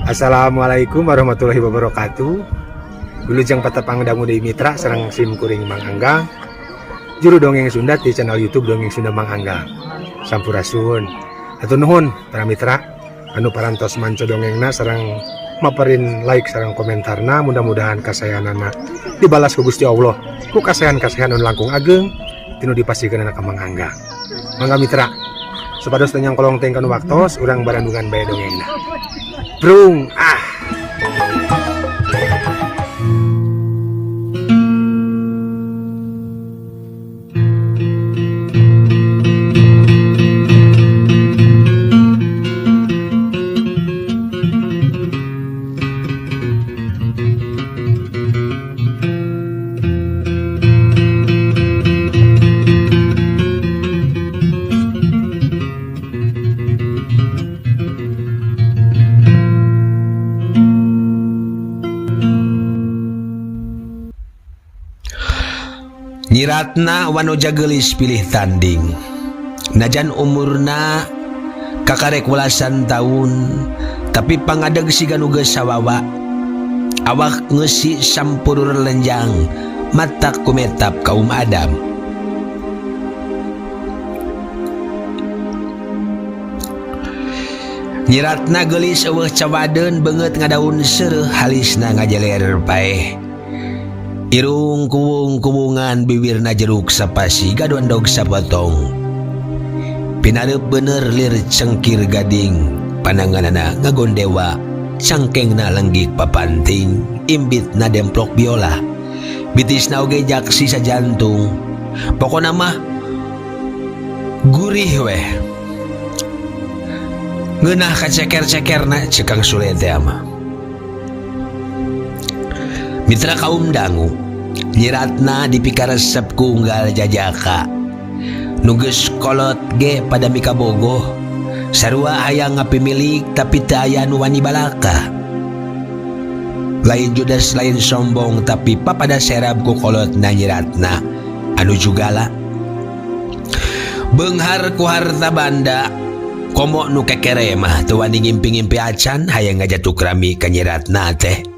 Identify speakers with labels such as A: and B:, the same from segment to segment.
A: Assalamualaikum warahmatullahi wabarakatuh. Wilujeng patepang dangu deui, mitra, sareng sim kuring Mang Anggang, juru dongeng Sunda di channel YouTube Dongeng Sunda Mang Anggang. Sampurasun. Hatur nuhun para mitra anu parantos manco dongengna sareng maperin like sareng komentarna. Mudah-mudahan kasayanana dibalas ku Gusti Allah ku kasayan-kasayan anu langkung ageng ti nu dipasihkeun ka Mang Anggang. Mangga mitra, supados teu nyangkolong teuing kana waktos, urang barandungan bae dongengna. Brung ah.
B: Nyi Ratna wanoja gelis pilih tanding. Najan umurna kakarek welasan tahun, tapi pangadeg siga nu geus sawawa. Awak ngeusi sampurur lenjang, matak kumetap kaum Adam. Nyi Ratna gelis eueuh cawadeun, beungeut ngadaun seureuh, halisna ngajeler paeh. Irung kuwung-kuwungan, bibirna jeruk sapasi, gadondog sapotong. Pinareup bener lir cengkir gading, pananganana ngagondewa, cangkengna lenggik papanting, imbitna demplok biola. Bitisna oge jaksi sajantung. Pokona mah gurih weh. Ngeunah kaceker-cekerna ceuk Kang Sule teh mah. Mitra kaum dangu, Nyi Ratna dipikaresep ku unggal jajaka. Nu geus kolot ge pada mikabogoh. Sarua hayang ngapimilik, tapi teu aya nu wani balaka. Lain judes, lain sombong, tapi papada serab ku kolotna Nyi Ratna anu jugala. Beunghar ku harta banda, komo nu kekere mah teu wani ngimpi-ngimpi acan hayang ngajatukrami ka Nyi Ratna teh.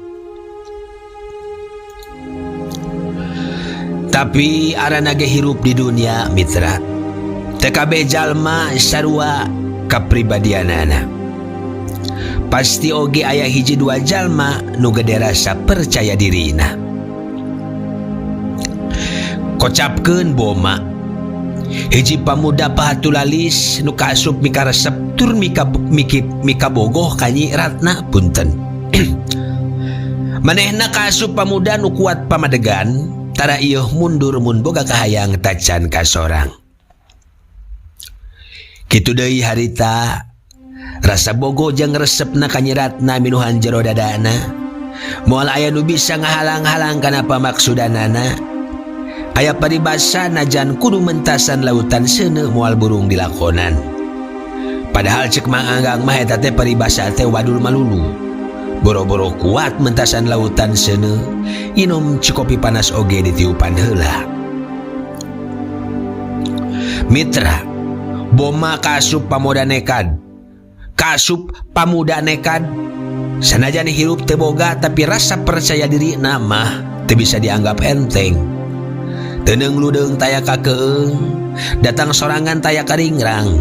B: Tapi arana ge hirup di dunia, mitra. Teu kabeh jalma sarua kapribadianana. Pasti oge aya hiji dua jalma nu gede rasa percaya dirina. Kocapkeun Boma. Hiji pamuda pahatulalis nu kaasup mikaresep tur mikabogoh ka Nyi Ratna, punten. Manehna kaasup pamuda nu kuat pamadegan, tara ieuh mundur mun boga kahayang tacan kasorang. Kitu deui harita, rasa bogo jeung resepna ka Nyi Ratna minuhan jero dadana. Moal aya nu bisa ngahalang-halang kana pamaksudanana. Aya paribasa, najan kudu mentasan lautan seuneu, moal burung dilakonan. Padahal cek Mang Anggang mah eta teh paribasa teh wadul malulu. Boro-boro kuat mentasan lautan seuneu, inum cikopi panas oge ditiupan heula. Mitra, Boma kasup pamuda nekad. Kasup pamuda nekad. Sanajan hirup teu boga, tapi rasa percaya diri mah teu bisa dianggap enteng. Teu ludeung taya kakeung, datang sorangan taya karingrang.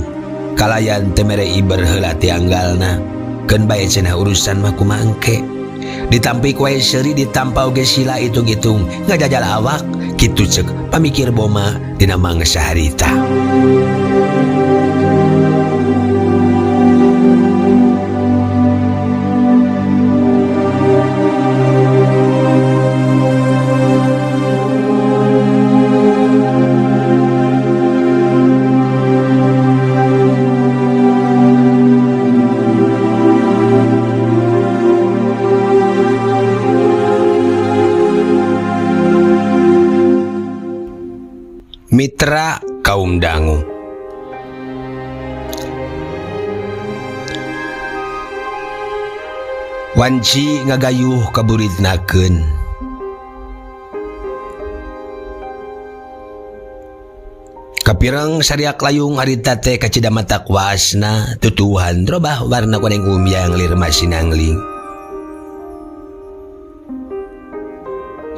B: Kalayan teu mere iber heula tianggalna. Keun bae cenah, urusan mah kumaha engke. Ditampi wae seuri, ditampa oge sila, hitung-hitung ngajajal awak, kitu cek pamikir Boma dina mangsa harita. Mitra kaum dangu, wanci ngagayuh kaburitnakeun. Kapireng sariak layung harita teh kacida matak waasna, tutuwuhan robah warna koneng umyang lir masinangling.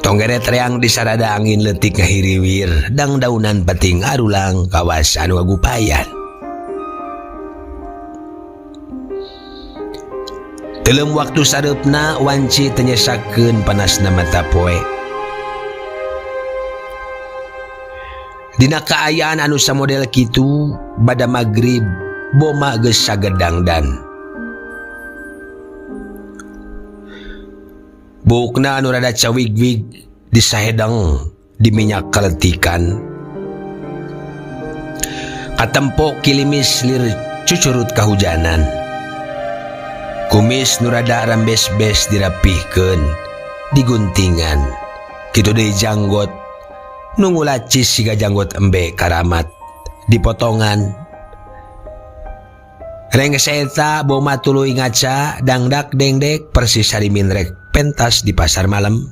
B: Tonggeret reang disarada angin leutik ngahiriwir dangdaunan peting arulang kawas anu ngagupayan. Teuleum waktu sareupna wanci teu nyesakeun panasna mata poe. Dina kaayaan anu samodel kitu bada magrib Boma geus sagedangdan. Buukna anu rada cawigwig disahedeng di minyak kaletikan. Katempo kilimis lir cucurut kahujanan. Kumis nu rada rambes-bes dirapihkeun diguntingan. Kitu deui janggot nu ngulacis siga janggot embe karamat dipotongan. Rengse eta Boma tuluy ngaca dangdak dengdek persis sarimin rek pentas di pasar malam.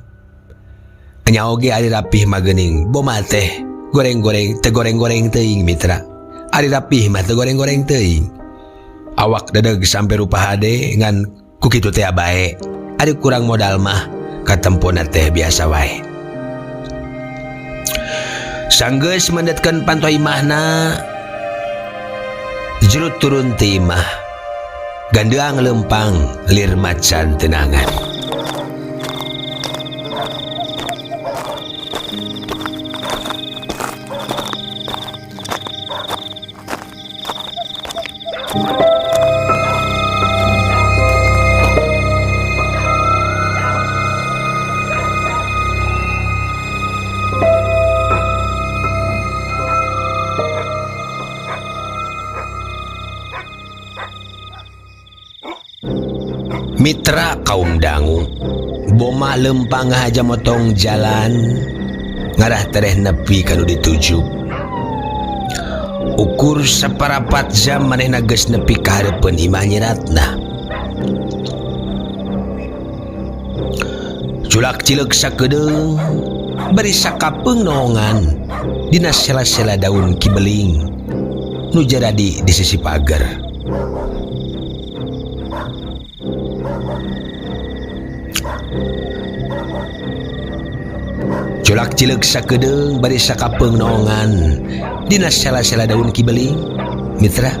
B: Nya oge ari rapih mah geuning Boma teh goreng-goreng teu goreng-goreng teuing mitra. Ari rapih mah teu goreng-goreng teuing. Awak dedeg sampe rupa hade ngan ku kitu teh bae. Ari kurang modal mah katempona teh biasa wae. Sanggeus mendetkeun panto imahna jerut turun ti imah. Gandeang lempang lir macan tenangan. Mitra kaum dangu Boma lempang ngahaja motong jalan ngarah tereh nepi kanu dituju. Ukur saparapat jam manehna geus nepi ka hareupeun imah Nyi Ratna. Culak cileuk sakedeung bari sakapeung noongan dina sela-sela daun kibeling nu jaradi di sisi pager. Culak cileuk sakedeung bari sakapeung noongan dina sela-sela daun kibeling mitra.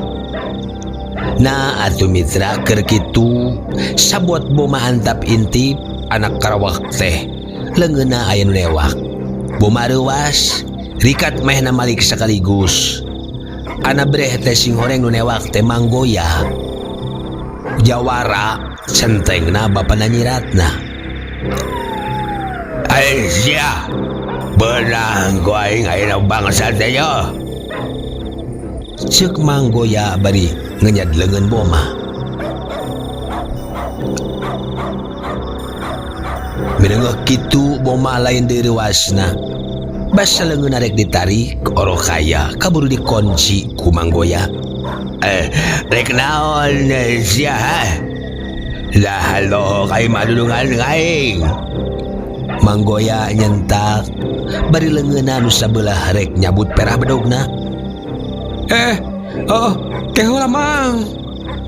B: Nah atuh mitra keur kitu sabot Boma antap intip anak karawak teh leungeunna aya nu newak. Boma reuas rikat mehna malik sakaligus. Ana breh teh sing horeng nu newak teh manggoya. Jawara centengna bapana Nyi Ratna. Ai sia beunang ku aing ayeuna bangsa teh yo. Ceuk manggoya bari ngenyad leungeun Boma. Mireungeuh kitu Boma lain deui reuasna. Basa leungeun arek ditarik oroh kaya kaburu dikunci ku manggoya. Rek naon sia ha? Lah lohok aing mah dulungan aing. Manggoya nyentak bari leungeunna nu sabelah rek nyabut perah bedogna.
C: Oh, teh heula mang.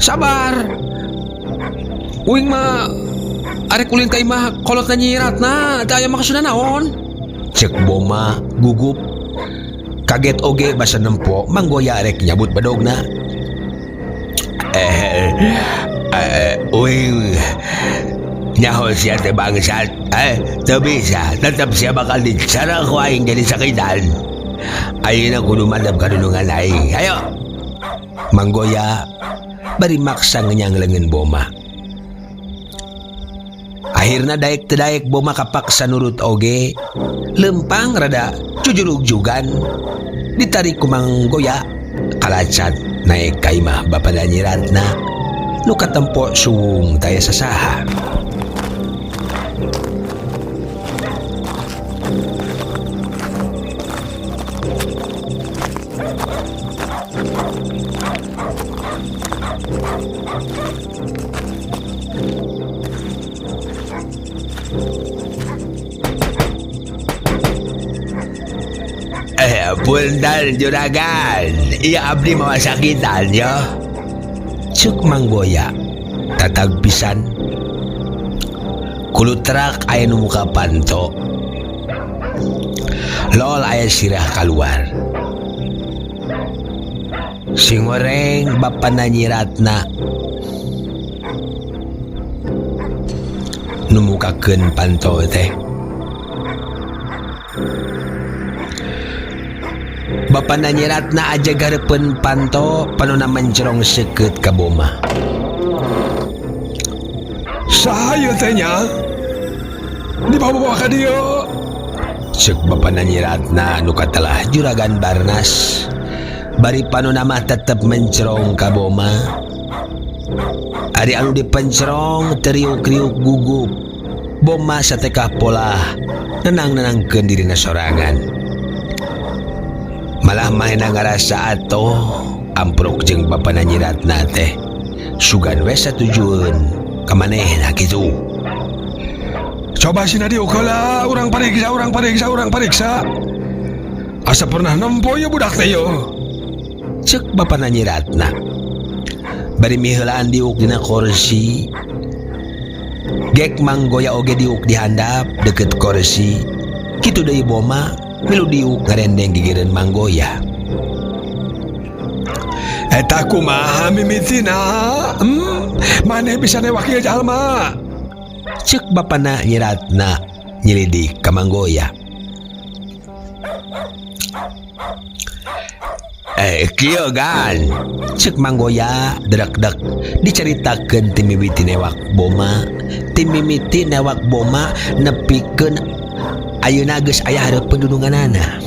C: Sabar. Uing mah arek ulin ka imah kolotna Nyi Ratna, teu aya maksudna naon?
B: Ceuk Boma gugup. Kaget oge basa nempo manggoya rek nyabut bedogna. Uing nyaho sia teh bangsat. Teu bisa, tetep sia bakal dicara ku aing jadi sakitan. Ayeuna kudu mantep kadulungan aing. Ayo. Manggoya bari maksa ngenyang leungeun Boma. Akhirna daek teu daek Boma kapaksa nurut oge. Lempang rada jujurug-jugan ditarik ku Manggoya kalacat naek ka imah bapada Nyi Ratna nu katempo suwung taya sasaha. Punten juragan, iya abdi mawa sakitan yo. Cuk Manggoya tatag pisan. Kulutrak aya nu muka panto. Lol aya sirah kaluar. Singoreng bapana nyiratna nu mukakeun panto teh. Bapana nyiratna aja gareupeun panto panona mencerong seukeut ka boma.
A: Saha ieu teh nya? Dibawa-bawa ka dieu.
B: Ceuk bapana nyiratna nu katelah Juragan Barnas. Bari panona mah tetep mencerong ka boma. Ari anu dipencerong teriuk-riuk gugup. Boma satekah polah nenang-nenangkeun dirina sorangan. Malah manehna ngarasa atoh amprok jeung bapana nyiratna teh. Sugan we satujueun ka manehna kitu.
A: Coba sina diuk heula, urang pariksa, urang pariksa, urang pariksa. Asa pernah nempo ieu budak teh ieu.
B: Ceuk bapana nyiratna. Bari miheulaan diuk dina kursi. Gek Manggoya oge diuk di handap deket kursi. Kitu deui Boma milu diuk ngarendeng gigireun Manggoya.
A: Eta kumaha mimitina? Maneh bisa newak ieu jalma?
B: Ceuk bapana nyiratna nyelidik ka Manggoya. Kieu gan. Ceuk Manggoya dredeg dicaritakeun ti mimiti newak Boma, ti mimiti newak Boma nepikeun ayeuna geus aya hareupeun dununganana.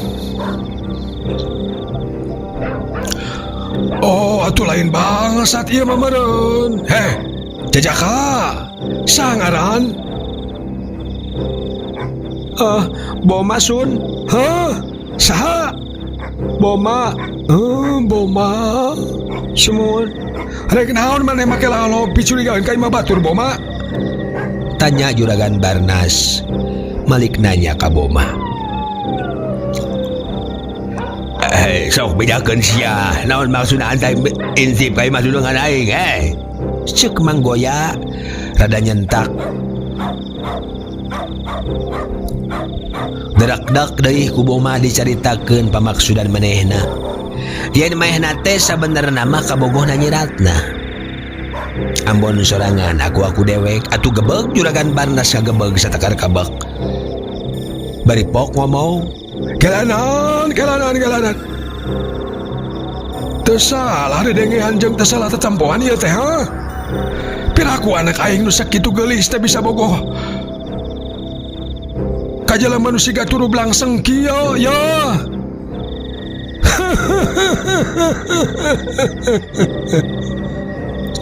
A: Oh, atuh lain bangsat ieu mah meureun. Heh, jajaka. Sangaran.
C: Boma sun.
A: Hah? Saha?
C: Boma.
A: Boma.
C: Sumuhun.
A: Rek naon maneh make lalo picurigaeun ka imah batur Boma?
B: Tanya Juragan Barnas. Malik nanya ka Boma. Sok bedakeun sia. Naon maksudna antai intip ka imah dunungan aing, Ceuk Manggoya rada nyentak. Derak-dak deui ku Boma dicaritakeun pamaksudan manehna. Yen manehna teh sabenerna mah kabogohna nyiratna. Ambon sorangan aku-aku dewek atuh gebeg Juragan Barnas kagebeg satakar kabek. Bari pok ngomong,
A: Gelanan, gelanan, gelanan. Teu salah dedengean jeung teu salah tetempoan ieu teh, ha? Piraku anak aing nu sakitu geulis teh bisa bogoh. Ka jelema nu siga turu blangseng kieu, ya.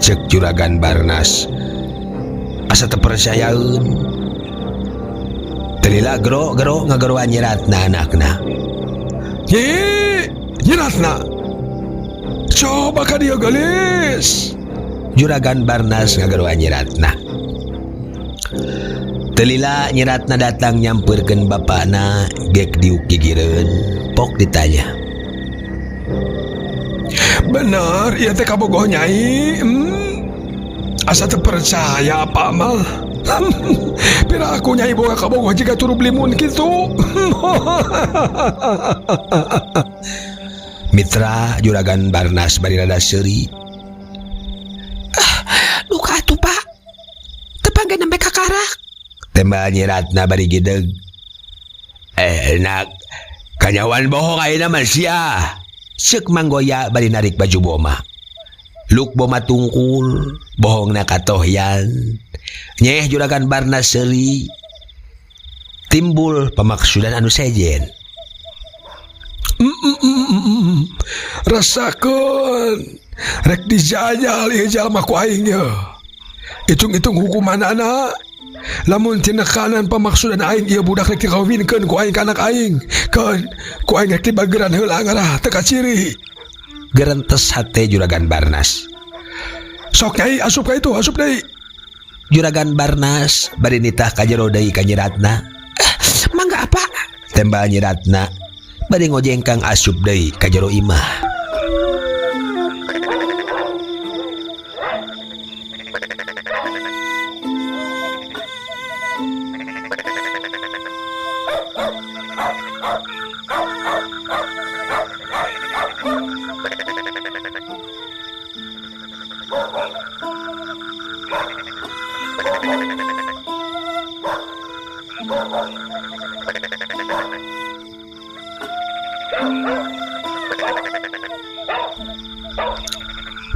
B: Ceuk Juragan Barnas. Asa teu percayaeun. Teu lila gero-gero ngageroan nyiratna anakna.
A: Nyi, nyiratna. Coba ka dieu geulis.
B: Juragan Barnas ngageroan nyiratna. Teu lila nyiratna datang nyampeurkeun bapana gek diuk gigireun, pok ditanya.
A: Bener, ieu teh kabogoh nyai. Asa teu percaya apa mah. Pira aku nyai boga kabogoh jiga turu blimun kitu.
B: Mitra Juragan Barnas bari rada seuri.
C: Duka atuh Pak. Tepang ge nembe kakarak.
B: Tembal nyiratna bari gideg. Nak kanyawan bohong ayeuna mah sia. Ceuk Manggoya bari narik baju Boma. Luk Boma tungkul, bohongna katohyan. Nyeh Juragan Barnas seuri. Timbul pamaksudan anu sejen.
A: Rasakeun rek dijajal ieu jalma ku aing ye. Hitung-hitung hukumanana. Lamun tinekanan pamaksudan aing ieu budak rek dikawinkeun ku aing ka anak aing. Keun ku aing rek dibageran heula ngarah teu kaciri.
B: Gerentes hate Juragan Barnas.
A: Sok nyai asup ka itu, asup deui.
B: Juragan Barnas bari nitah ka jero deui ka nyiratna.
C: Mangga apa?
B: Tembal nyiratna bari ngojengkang asup deui ka jero imah.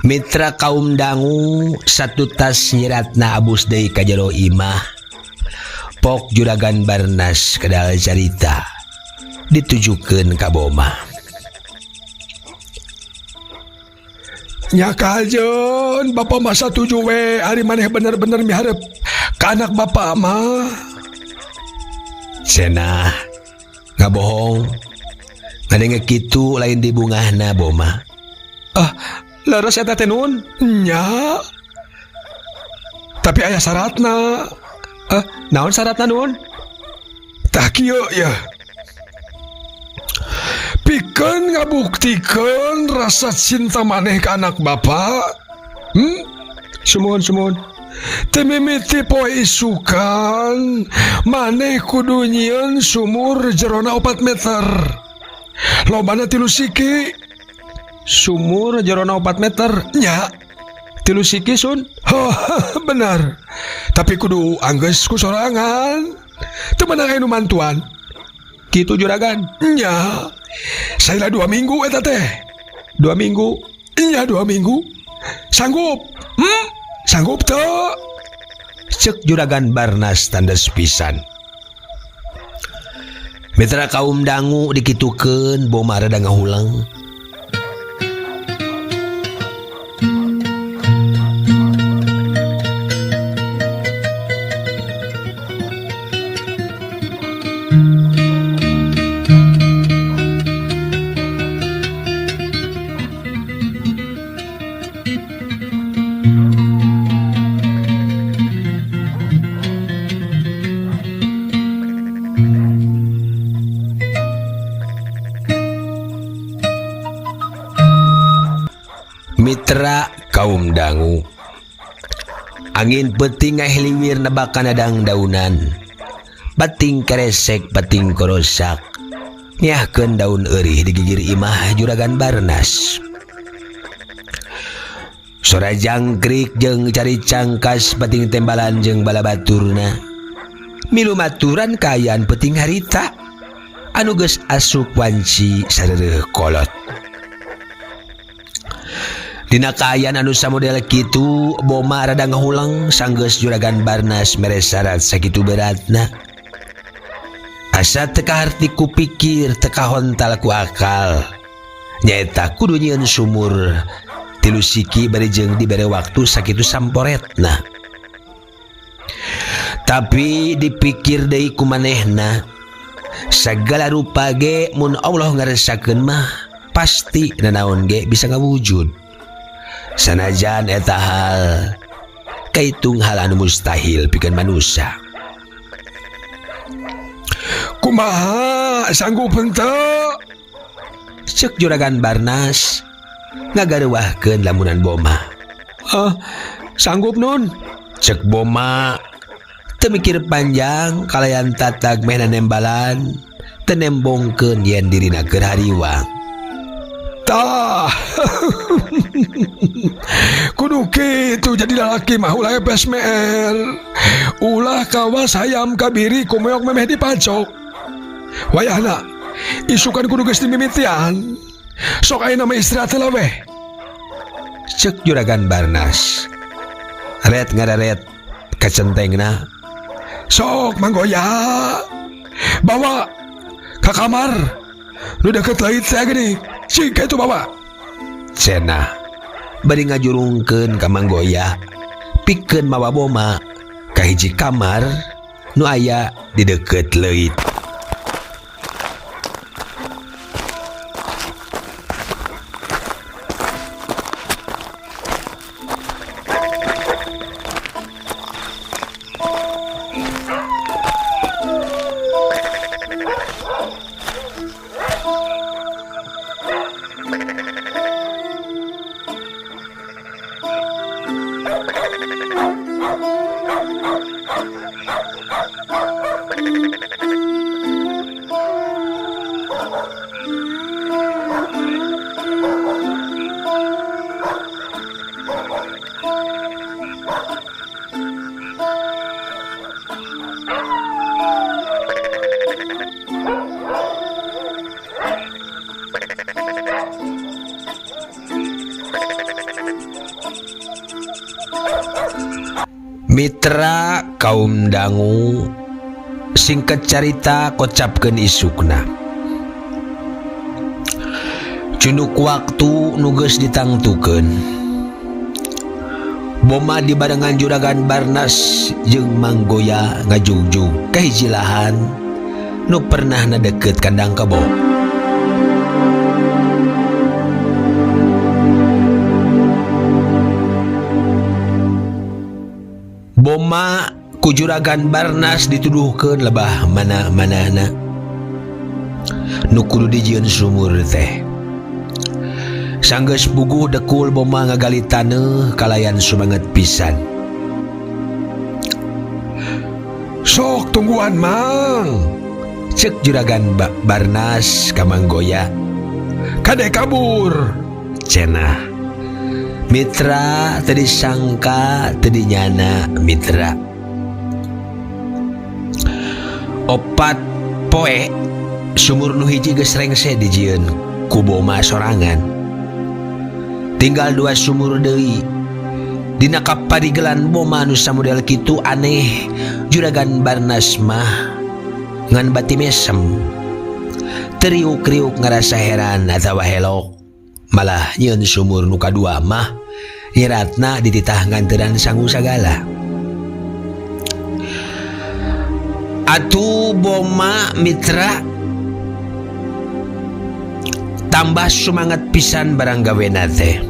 B: Mitra kaum dangu satutas nyiratna abus deui ka jero imah. Pok Juragan Barnas kedal carita ditujukeun ka Boma.
D: Nya kajeun bapak mah satuju we ari maneh bener-bener miharep ka anak bapak mah.
B: Cenah ngabohong ngadenge kitu lain dibungahna Boma.
C: Ah, leres eta teh nun.
D: Nya. Tapi aya syaratna.
C: Naon syaratna nun?
D: Tah kieu ya. Pikeun ngabuktikeun rasa cinta maneh ka anak bapak.
C: Sumuhun sumuhun.
D: Teu mimiti poe isukan maneh kudu nyieun sumur jerona 4 meter. Lobana 3 siki.
C: Sumur jerona 4 meter.
D: Nya.
C: 3 siki sun.
D: Oh, benar. Tapi kudu anggeus ku sorangan. Teu meunang aya nu mantuan.
C: Kitu juragan.
D: Nya. Saila 2 minggu eta teh.
C: 2 minggu?
D: Nya 2 minggu. Sanggup? Sanggup teu?
B: Cek Juragan Barnas tandes pisan. Mitra kaum dangu dikitukeun Boma rada ngahuleng. Mitra kaum dangu. Angin peuting ngahiliwir nebakan adang daunan. Bating keresek bating korosak. Nyahkeun daun eurih di gigir imah Juragan Barnas. Sora jangkrik jeung cari cangkas bating tembalan jeung balabaturna. Milu maturan kaayaan peuting harita anu geus asup wanci sareureun kolot. Dina kaayaan anu samodel kitu Boma rada ngahuleng sanggeus Juragan Barnas mere syarat sakitu beratna. Asa teu kaharti ku pikir teu kahontal ku akal. Nyaeta kudu nyieun sumur 3 siki bari jeung dibere waktu sakitu samporetna. Tapi dipikir deui ku manehna sagala rupa ge mun Allah ngaresakeun mah pasti nanaon ge bisa ngawujud. Sanajan eta hal kaitung hal anu mustahil pikeun manusia.
D: Kumaha sanggup henteu?
B: Cek Juragan Barnas ngagareuwahkeun lamunan Boma.
C: Sanggup nun.
B: Cek Boma teu mikir panjang kalayan tatag mehna nembalan teu nembongkeun yen dirina keur hariwang.
D: Tah. Kudu kitu jadi lalaki mah ulah epes meer. Ulah kawas hayam kabiri kumeok memeh dipacok. Wayahna isukan kudu geus dimimitian. Sok ayeuna mah istirahat heula weh.
B: Cek Juragan Barnas. Ret ngararet kacentengna.
D: Sok manggoya. Bawa ka kamar. Nu deket leuit teh geuning. Cik itu bawa.
B: Cenah bari ngajurungkeun ka Manggoya pikeun mawa Boma ka hiji kamar nu aya di deukeut leuit. Mitra kaum dangu singkat carita kocapkeun isukna. Cunduk waktu nu geus ditangtukeun. Boma dibarengan Juragan Barnas jeung Mang Goya ngajugjug ka hiji lahan nu pernahna deukeut kandang kebo. Boma ku Juragan Barnas dituduhkeun lebah mana-manana nu kudu dijieun sumur teh. Sanggeus puguh dekul Boma ngagali taneuh kalayan sumanget pisan.
D: Sok tungguan Mang,
B: cek Juragan Barnas ka Mang Goya.
D: Kade kabur
B: cenah. Mitra teu disangka teu dinyana mitra. Opat poe sumur nu hiji geus rengse dijieun ku Boma sorangan. Tinggal dua sumur deui. Dina kaparigelan Boma nu samodel kitu aneh, Juragan Barnas mah ngan bati mesem. Teriuk-riuk ngarasa heran atawa helok. Malah nyieun sumur nu kadua mah nyiratna dititah nganteran sangu sagala. Atuh Boma mitra tambah sumangat pisan barang gawena teh.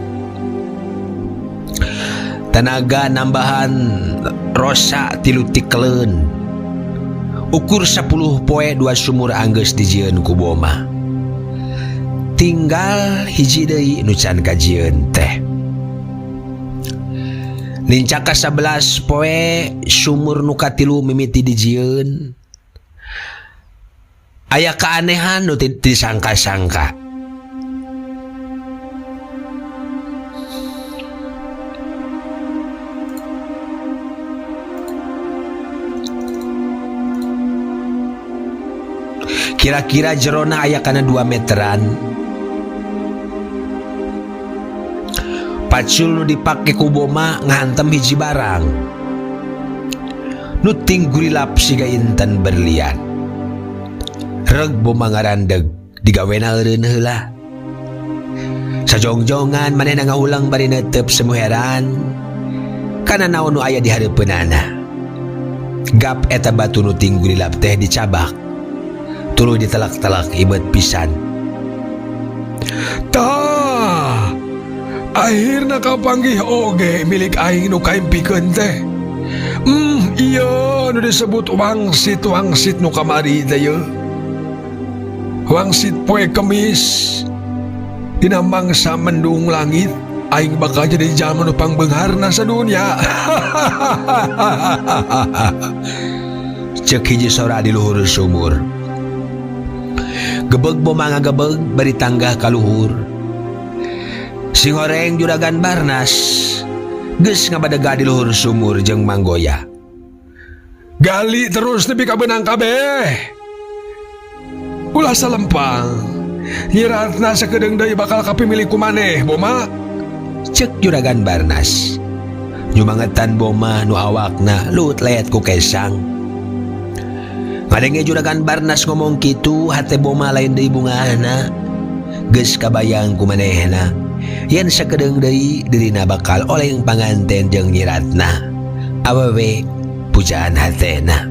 B: Tenaga nambahan rosa tilu tikeleun. Ukur 10 poe dua sumur anggeus dijieun ku Boma. Tinggal hiji deui nu can kajieun teh. Nincak ka 11 poe sumur nu katilu mimiti dijieun. Aya keanehan nu disangka-sangka. Kira-kira jerona aya kana 2 meteran. Pacul nu dipake ku Boma ngahantem hiji barang. Nu tinggurilap siga intan berlian. Reg Boma ngarandeg digawena eureun heula. Sajongjongan manehna ngahulang bari neuteup semu heran kana naon nu aya di hareupeunana. Gap eta batu nu tinggurilap teh dicabak. Tuluy ditelak-telak ibet pisan.
D: Tah, akhirna kapanggih oge milik aing nu kaimpikeun teh. Iya nu disebut wangsit-wangsit nu kamari teh ye. Wangsit poe Kemis. Dina mangsa mendung langit, aing bakal jadi jalma nu pangbeungharna sadunya.
B: Ceuk hiji sora di luhur sumur. Gebeg Boma ngagebeg bari tanggah ka luhur. Sihoreng Juragan Barnas geus ngabadega di luhur sumur jeung Mang Goya.
D: Gali terus nepi ka beunang kabeh. Ulah salempang. Nyiratna sakedeung deui bakal kapimilik ku maneh, Boma.
B: Ceuk Juragan Barnas. Nyumangetan Boma nu awakna lut leet ku kesang. Ngadenge Juragan Barnas ngomong kitu, hate Boma lain deui bungahna. Geus kabayang ku manehna yen sakedeung deui dirina bakal oleng panganten jeung nyiratna. Awewe pujaan hatena.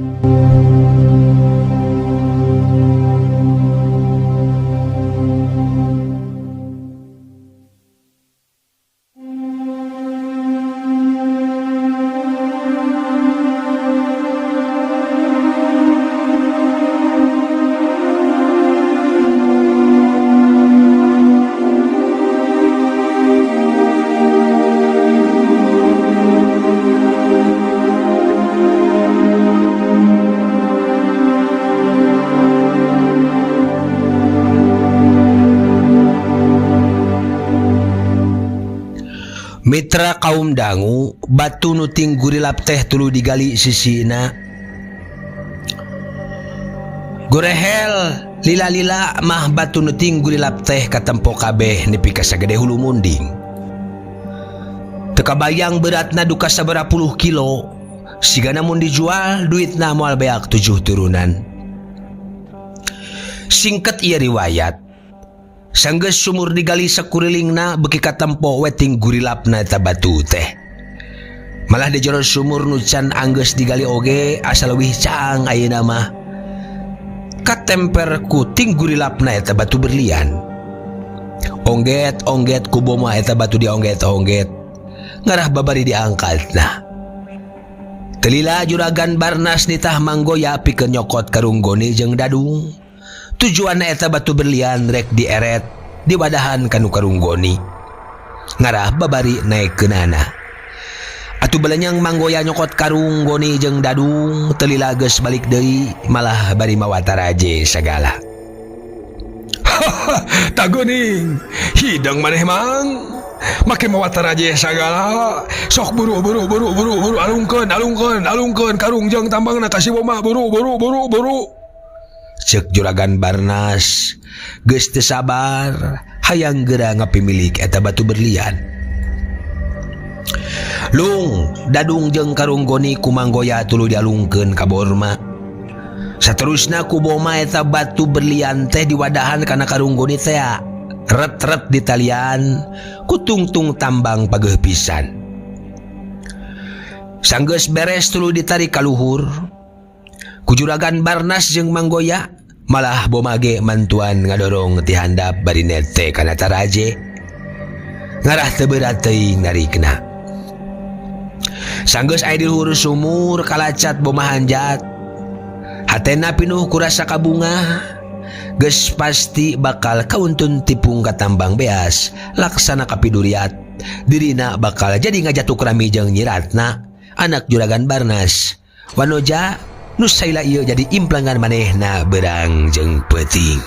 B: Mitra kaum dangu, batu nu tinggurilap teh tuluy digali sisina. Gorehel lila-lila mah batu nu tinggurilap teh katempo kabeh nepi ka sagede hulu munding. Teu kabayang beratna duka sabaraha puluh kilo. Sigana mun dijual duitna moal beak 7 turunan. Singkat ieu riwayat, sanggeus sumur digali sakurilingna beuki katempo we ting gurilapna eta batu teh. Malah di jero sumur nu can anggeus digali oge asa leuwih caang ayeuna mah. Katemper ku ting gurilapna eta batu berlian. Ongget-ongget ku boma eta batu diongget-ongget. Ngarah babari diangkatna. Telila juragan Barnas nitah Manggoya pikeun nyokot karung goni jeung dadung. Tujuanna eta batu berlian rek dieret diwadahan kanu karung goni. Ngarah babari naekkeunana. Atuh belenyang Manggoya nyokot karung goni jeung dadung, telila geus balik deui malah bari mawa taraje sagala.
D: Taguning, hidang maneh mang. Make mawa taraje sagala. Sok buru buru buru buru buru alungkeun alungkeun alungkeun karung jeung tambangna ka si Boma buru buru buru buru.
B: Ceuk juragan Barnas geus teu sabar hayang geura ngapimilik eta batu berlian. Lung dadung jeung karung goni ku Manggoya tuluy dialungkeun ka Borma. Saterusna ku Boma eta batu berlian teh diwadahan kana karung goni teh. Ret-ret di talian ku tungtung tambang pageuh pisan. Sanggeus beres tuluy ditarik ka luhur. Ku juragan Barnas jeung Manggoya malah Boma ge mantuan ngadorong ti handap bari nete kana taraje. Ngarah teu berat teuing narikna. Sanggeus aya di luhur sumur kalacat Boma hanjat. Hatena pinuh ku rasa kabungah. Geus pasti bakal kauntun tipung katambang beas laksana kapiduriat. Dirina bakal jadi ngajatuk rami jeung nyiratna anak juragan Barnas. Wanoja nu saila ieu jadi implangan manehna berang jeung peuting.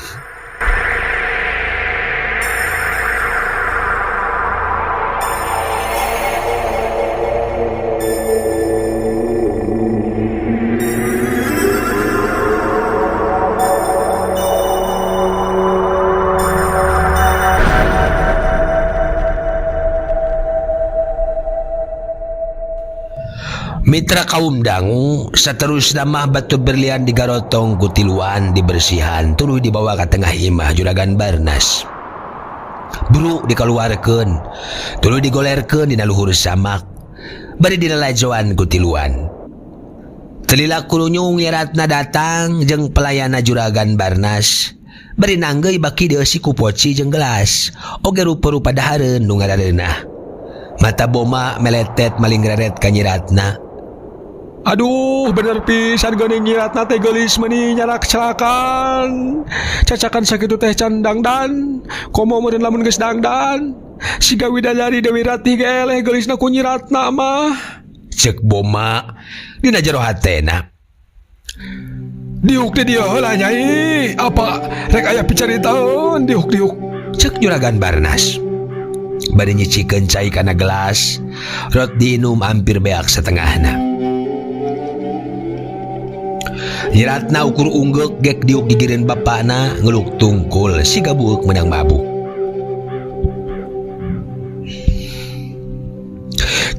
B: Mitra kaum dangu saterusna mah batu berlian digarotong ku tiluan dibersihan tuluy dibawa ka tengah imah juragan Barnas. Buru dikaluarkeun tuluy digolerkeun dina luhur samak bari dilalajoan ku tiluan. Telila kurunyung nyeratna datang jeung pelayana juragan Barnas bari nanggeuy baki dieusi ku poci jeung gelas oge rupa-rupa dahareun nu ngarareunah. Mata Boma meletet maling reret ka nyiratna.
D: Aduh, bener pisan geuning nyiratna teh geulis meuni nyarak celakan. Cacakan sakitu teh can dangdan. Komo meureun lamun geus dangdan. Siga widadari Dewi Ratih ge eleh geulisna ku nyiratna mah.
B: Ceuk Boma dina jero hatena.
D: Diuk di dieu heula nyai. Apa rek aya picaritaeun diuk-diuk.
B: Ceuk juragan Barnas. Bari nyicikeun cai kana gelas, rot diinum hampir beak setengahna. Nyiratna ukur unggeuk gek diuk gigireun bapana ngeluk tungkul siga bueuk meunang mabuk.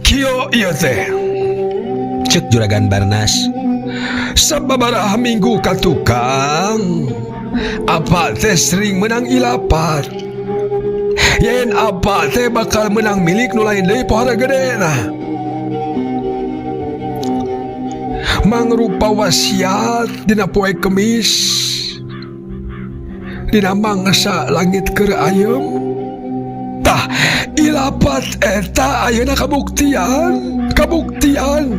D: Kieu ieu teh.
B: Ceuk juragan Barnas.
D: Sababaraha minggu ka tukang apa teh sering menang ilapat. Yen apa teh bakal menang milik nu lain deui pohara gedena. Mangrupa wasiat dina poe Kemis dina mangsa langit keur ayem. Tah ilapat eta ayeuna kabuktian, kabuktian.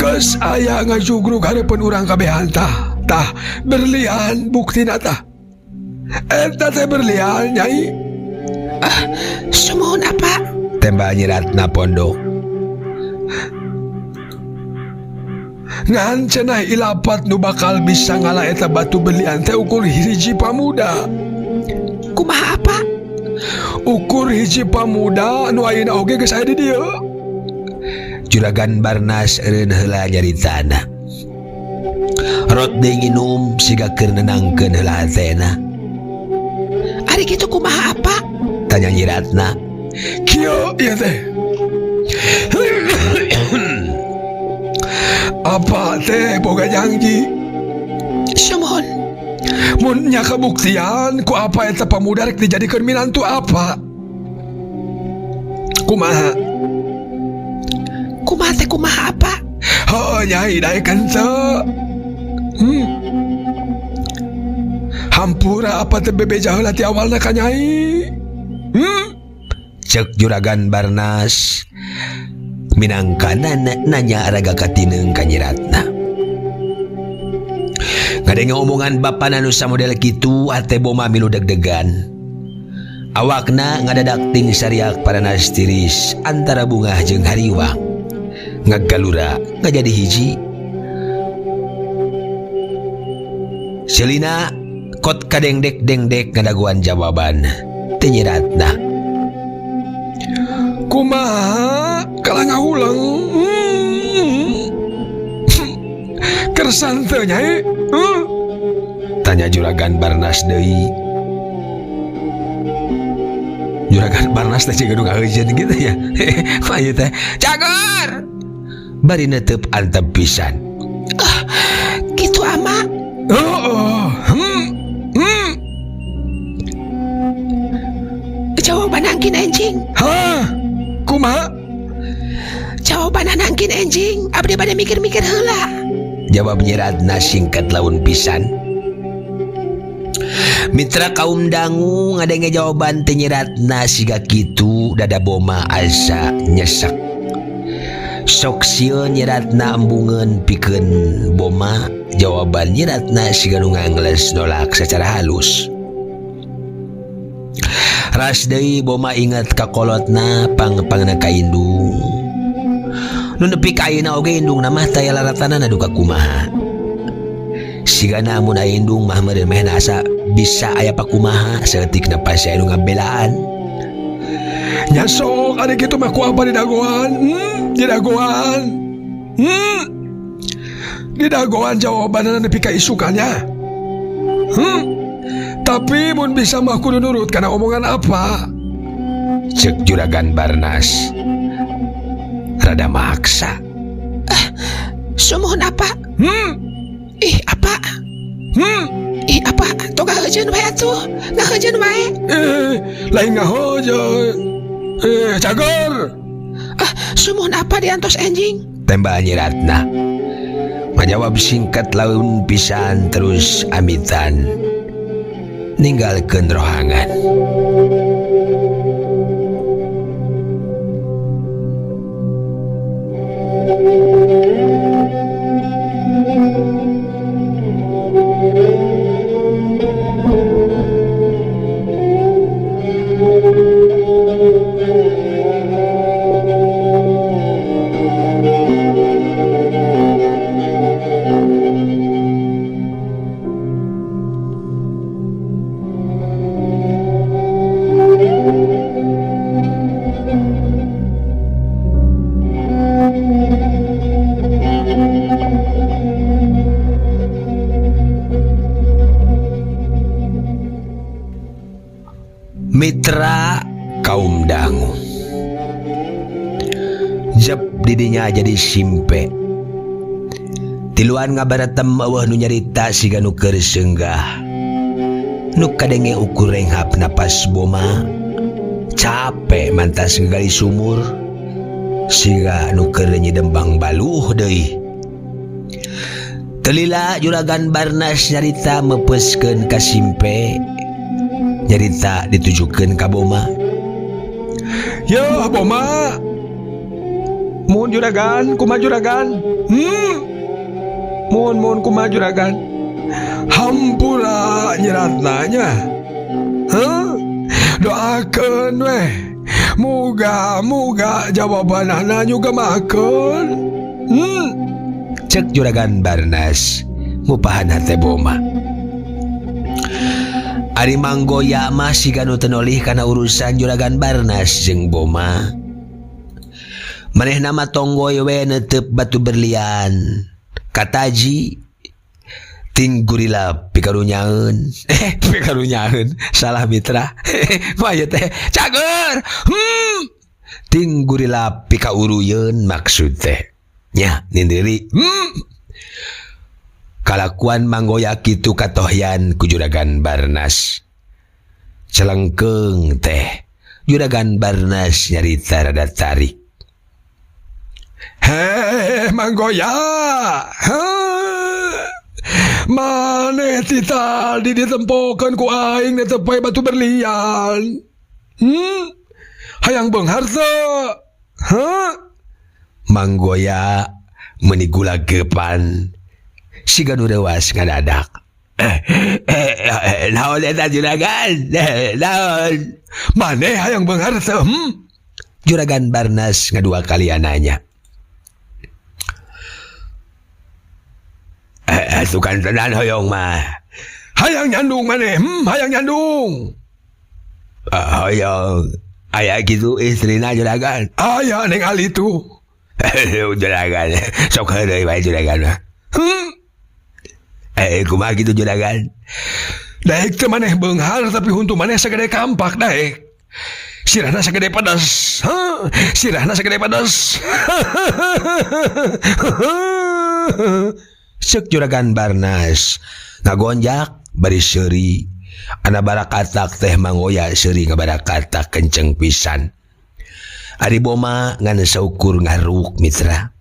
D: Geus aya ngajugrug hareupeun urang kabehan tah. Tah berlian buktina tah. Eta teh berlian nyai.
C: Ah, sumuhun apa?
B: Tembal nyiratna pondok.
D: Ngan cenah ilapat nu bakal bisa ngala eta batu berlian teh ukur hiji pamuda.
C: Kumaha apa?
D: Ukur hiji pamuda nu ayeuna oge geus aya di dieu.
B: Juragan Barnas eureun heula nyaritana. Rot deui nginum siga keur nenangkeun heula hatena.
C: Ari kitu kumaha apa?
B: Tanya nyiratna.
D: Kieu ieu teh. Apa teh boga janji.
C: Sumuhun.
D: Mun nya kabuktian ku apa eta pamuda rek dijadikeun minantu apa? Kumaha?
C: Kumaha teh kumaha apa?
D: Heuh nyai daekeun teu. Hampura apa teh bebeja heula ti awalna ka nyai.
B: Cek Juragan Barnas minangkana nanya raga katineung ka Nyi Ratna. Ngadenge omongan bapana nu samodel kitu hate Boma milu deg-degan. Awakna ngadadak ting sariak paranas tiris antara bungah jeung hariwang. Ngagalura ngajadi hiji. Selina kot kadengdek-dengdek ngadaguan jawaban ti Nyi Ratna.
D: Kumaha kalah ngahuleng. Kersan teu nyai?
B: Tanya Juragan Barnas deui. Juragan Barnas teh jiga nu ngaheujeun gitu ya. Mah ieu teh cager. Bari neuteup antep pisan.
C: Ah, kitu ama.
D: Heeh.
C: Jawaban angkin enjing.
D: Hah? Kumaha?
C: Jawaban angkin enjing. Abdi bade mikir-mikir heula.
B: Jawab Nyi Ratna singkat laun pisan. Mitra kaum dangu ngadenge jawaban teh Nyi Ratna siga kitu dada Boma asa nyesek. Sok sieun Nyi Ratna embungeun pikeun Boma, jawaban Nyi Ratna siga nu ngangles nolak secara halus. Ras deui Boma inget ka kolotna pang-pangna ka indung. Nu nepi ka ayeuna oge indungna mah taya laratanana duka kumaha. Sigana mun aya indung mah meureun mehna asa bisa aya pakumaha saeutikna pasti aya nu ngabelaan.
D: Nya sok ari kitu mah ku apa didagoan? Didagoan. Didagoan jawabanna nepi ka isukannya. Tapi mun bisa mah kudu nurut kana omongan apa?
B: Cek Juragan Barnas. Rada maksa.
C: Sumuhun apa? Ih, apa? Ih, apa? Tong ngaheujeun wae atuh. Ngaheujeun wae.
D: Lain ngaheujeun. Cager.
C: Ah, sumuhun apa diantos enjing?
B: Tembak Nyi Ratna. Ngajawab singkat laun pisan terus amitan. Ninggalkeun rohangan. Mitra kaum dangu. Jep didinya jadi simpe. Tiluan ngabaratem eueuh nu nyarita siga nu keur seunggah. Nu kadenge ukur renghap napas Boma. Capek mantas ngagali sumur. Siga nu keur nyidembang baluh deui. Telila Juragan Barnas nyarita mepeuskeun ka simpe. Nyarita ditujukeun ka Boma.
D: Yo Boma. Mun juragan, kumaha juragan? Mun mun kumaha juragan? Hampura Nyi Ratnanya. Hah? Doakeun weh. Muga-muga jawabanana juga makeun.
B: Cek Juragan Barnas ngupahan hate Boma. Ari Manggoya mah siga nu teu nolih kana urusan Juragan Barnas jeung Boma. Manehna mah tonggoy we neuteup batu berlian. Kataji ting gurila pikarunyaeun. Pikarunyaeun salah mitra. Mah ieu teh cager. Ting gurila pikauruyeun maksud teh. Nya Nin Riri. Kalakuan Manggoya kitu katohyan ku Juragan Barnas. Celengkeung teh Juragan Barnas nyarita rada tarik.
D: Heh, Manggoya. Heh. Maneh ti tadi ditempokeun ku aing netep wae batu berlian. Hayang beunghar teu? Heh?
B: Manggoya meuni gulagepan siga nu reuas ngadadak. Naon eta juragan? Naon?
D: Maneh hayang beunghar teu?
B: Juragan Barnas ngadua kalian nanya. Sukan tenan hoyong mah.
D: Hayang nyandung maneh, hayang nyandung.
B: Hoyong. Aya gitu istrina juragan.
D: Aya neng ali tuh.
B: Juragan, sok heureuy wae juragan mah. Kumaha gitu juragan?
D: Daek teu maneh beunghar tapi huntu maneh sagede kampak daek. Sirahna sagede pedas. Hah? Sirahna sagede pedas.
B: Ceuk Juragan Barnas ngagonjak bari seuri. Ana barakatak teh Manggoya seuri ngabarakatak kenceng pisan. Ari Boma ngan saukur ngaruk mitra.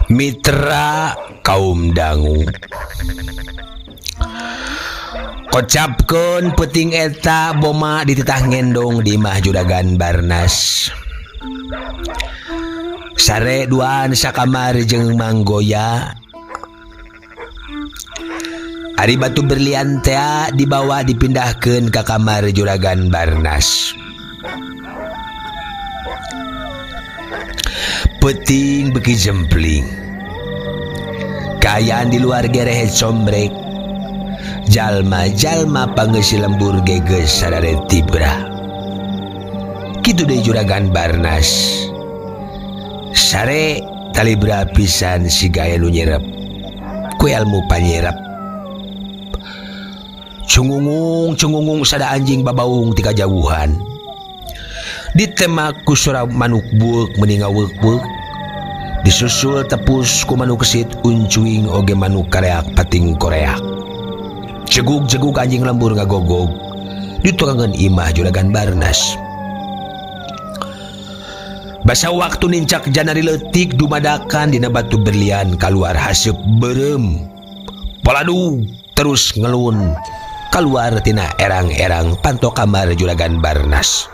B: Mitra kaum dangu kocapkeun peuting eta Boma dititah ngendong di imah Juragan Barnas. Sare duaan sakamar jeung Manggoya. Ari batu berlian tea dibawa dipindahkeun ka kamar Juragan Barnas. Peuting beuki jempling. Kaayaan di luar gerehe combrek. Jalma-jalma pangeusi lembur gegeus sarare tibra. Kitu deui Juragan Barnas. Sare talibra pisan siga aya nu nyerep. Ku ilmu panyerep. Cungungung cungungung sada anjing babaung ti kajauhan. Ditemak ku sora manuk bueuk meuni ngaweuk-weuk. Disusul tepus ku manuk kesit uncuing oge manuk kareak pating koreak. Jegug-jegug anjing lembur ngagogog di tukangan imah Juragan Barnas. Basa waktu nincak janari leutik dumadakan dina batu berlian kaluar haseup beureum. Poladu terus ngelun kaluar tina erang-erang panto kamar Juragan Barnas.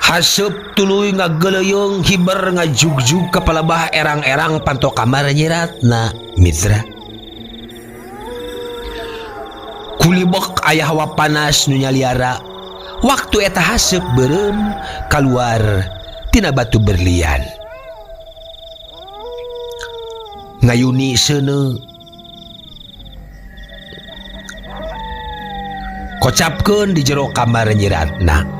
B: Haseup tuluy ngageleung hiber ngajugjug ka palebah erang-erang panto kamar nyiratna mitra. Kulibek aya hawa panas nu nyaliara. Waktu eta haseup beureum kaluar tina batu berlian. Ngayuni seuneu. Kocapkeun di jero kamar nyiratna.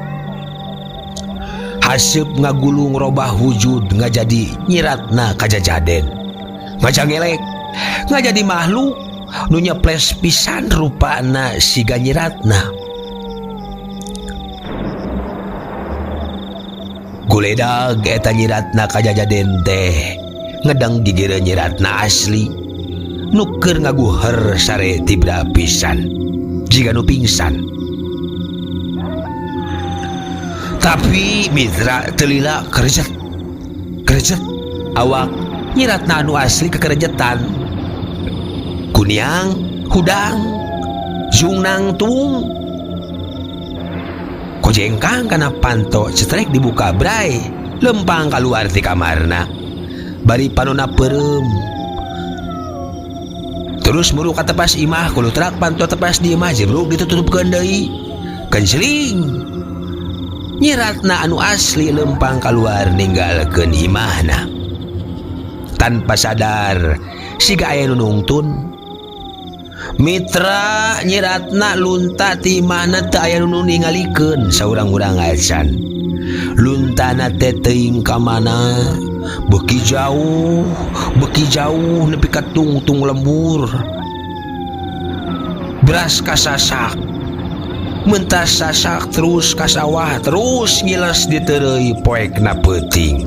B: Haseup ngagulung robah wujud ngajadi nyiratna kajajaden. Ngajangelek ngajadi makhluk nu nyeples pisan rupana siga nyiratna. Guledag eta nyiratna kajajaden teh ngedang gigir nyiratna asli. Nu keur ngaguher sare tibra pisan jiga nu pingsan. Tapi mitra telila kerejet kerejet awak nyiratna anu asli kekerejetan. Kuniang hudang jungnang tung kojengkang kana panto cetrek dibuka bray lempang kaluar ti kamarna bari panona peureum. Terus muru ka tepas imah kulutrak panto tepas di imah jebruk ditutupkeun deui. Kenceling. Nyi Ratna anu asli lempang kaluar ninggalkeun imahna. Tanpa sadar siga aya nu nungtun. Mitra Nyi Ratna lunta ti imahna teu aya nu ningalikeun saurang-urang acan. Luntana teh teuing ka mana, beuki jauh, beuki jauh nepi ka tungtung lembur. Beras kasasak mentas sasak terus ka sawah terus ngiles diteureuy poekna peuting.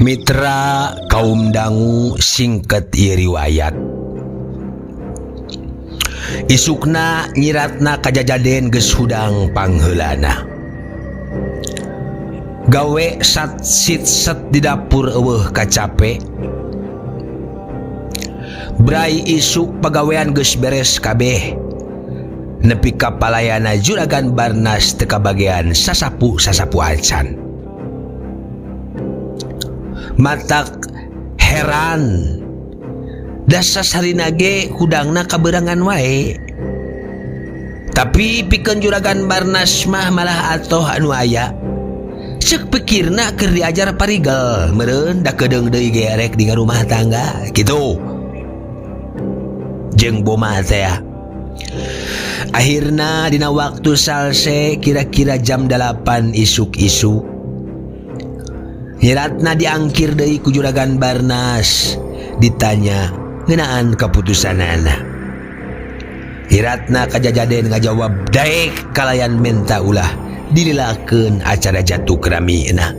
B: Mitra kaum dangu singket ieu riwayat. Isukna Nyi Ratna kajajaden geus hudang pangheulana. Gawe sat sit set di dapur eueuh kacape. Brai isuk pagawean geus beres kabeh. Nepi ka palayana Juragan Barnas teu kabagean sasapu-sasapu acan. Matak heran da sasarina ge hudangna kaberangan wae. Tapi pikeun Juragan Barnas mah malah atoh anu aya. Ceuk pikirna keur diajar parigel meureun da kedeung deui ge rek di ngarumah tangga kitu. Jeung boma teh. Akhirna dina waktu salse kira-kira jam 8 isuk-isuk. Nyi Ratna diangkir deui ku Juragan Barnas ditanya ngeunaan kaputusanana. Nyi Ratna kajajaden ngajawab daek kalayan menta ulah dililakeun acara jatuh keramina.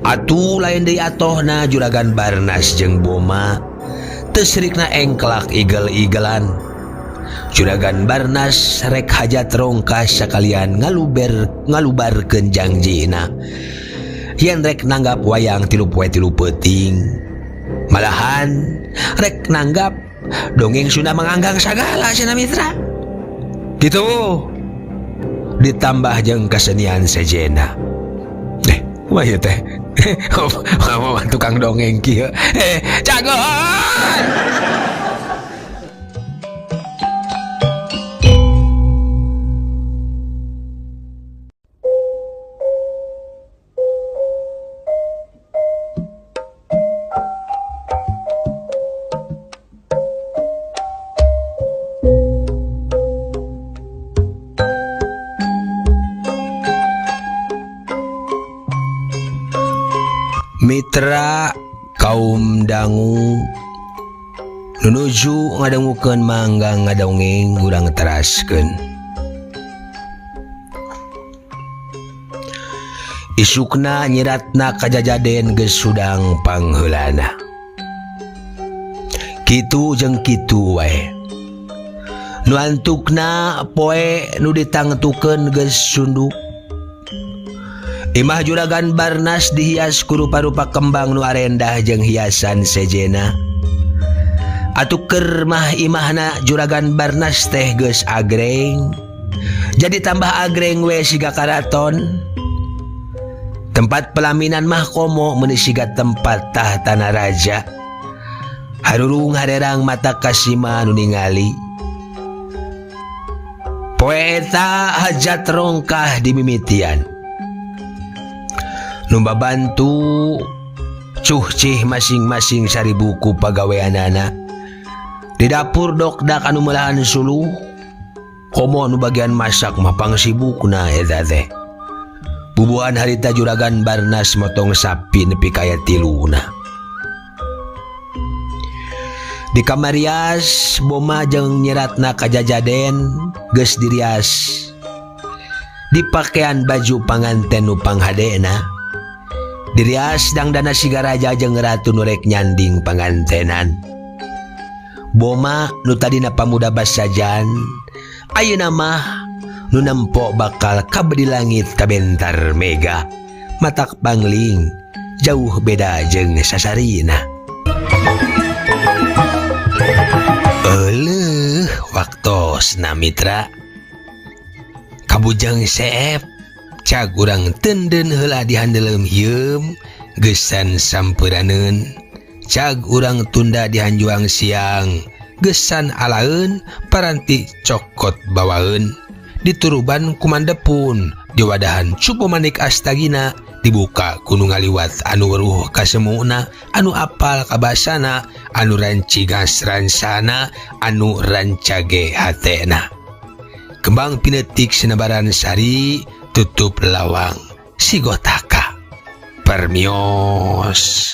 B: Atuh lain deui atohna Juragan Barnas jeung Boma teu sirikna engklak igel-igelan. Juragan Barnas rek hajat rongkas sakalian ngalubarkeun jangjina. Yen rek nanggap wayang 3 poe 3 peuting. Malahan rek nanggap dongeng Sunda manganggang sagala cenah mitra. Gitu. Ditambah jeung kesenian sejena. Kumaha ieu teh? Mama tukang dongeng kieu. Jagoan! Mitra kaum dangu nunuju ngadangukeun mangga ngadongeng urang teraskeun. Isukna Nyi Ratna kajajaden geus hudang pangheulana. Kitu jeung kitu wae. Nu antukna poe nu ditangtukeun geus sunduk. Imah Juragan Barnas dihias ku rupa-rupa kembang nu arendah jeung hiasan sejena. Atuh keur mah imahna Juragan Barnas teh geus agreng. Jadi tambah agreng we siga karaton. Tempat pelaminan mah komo meuni siga tempat tahtana raja. Harurung harerang mata kasima nu ningali. Poe eta hajat rongkah dimimitian. Nu babantu cuhcih masing-masing saribu ku pagaweanana. Di dapur dokdak anu meulahan suluh, komo nu bagian masak mah pangsibukna eta teh. Bubuhan harita juragan Barnas motong sapi nepi kaya tiluna. Di kamar rias Boma jeung Nyi Ratna kajajaden geus dirias. Dipakean baju panganten nu panghadena. Dirias dangdana siga raja jeung ratu nu rek nyanding pangantenan. Boma nu tadina pamuda basajan, ayeuna mah nu nempo bakal kabedi langit kabentar mega. Matak pangling jauh beda jeung sasarina. Euleuh waktosna mitra. Kabujeng seep cag urang tenden heula di handeuleum hieum geusan sampuraneun. Cag urang tunda di hanjuang siang geusan alaeun paranti cokot bawaeun. Dituruban kumandepun diwadahan cupu manik astagina dibuka ku nu ngaliwat anu weruh kasemuna anu apal kabasana anu rancigas ransana anu rancage hatena. Kembang pinetik sinebaran sari tutup lawang sigotaka. Permios.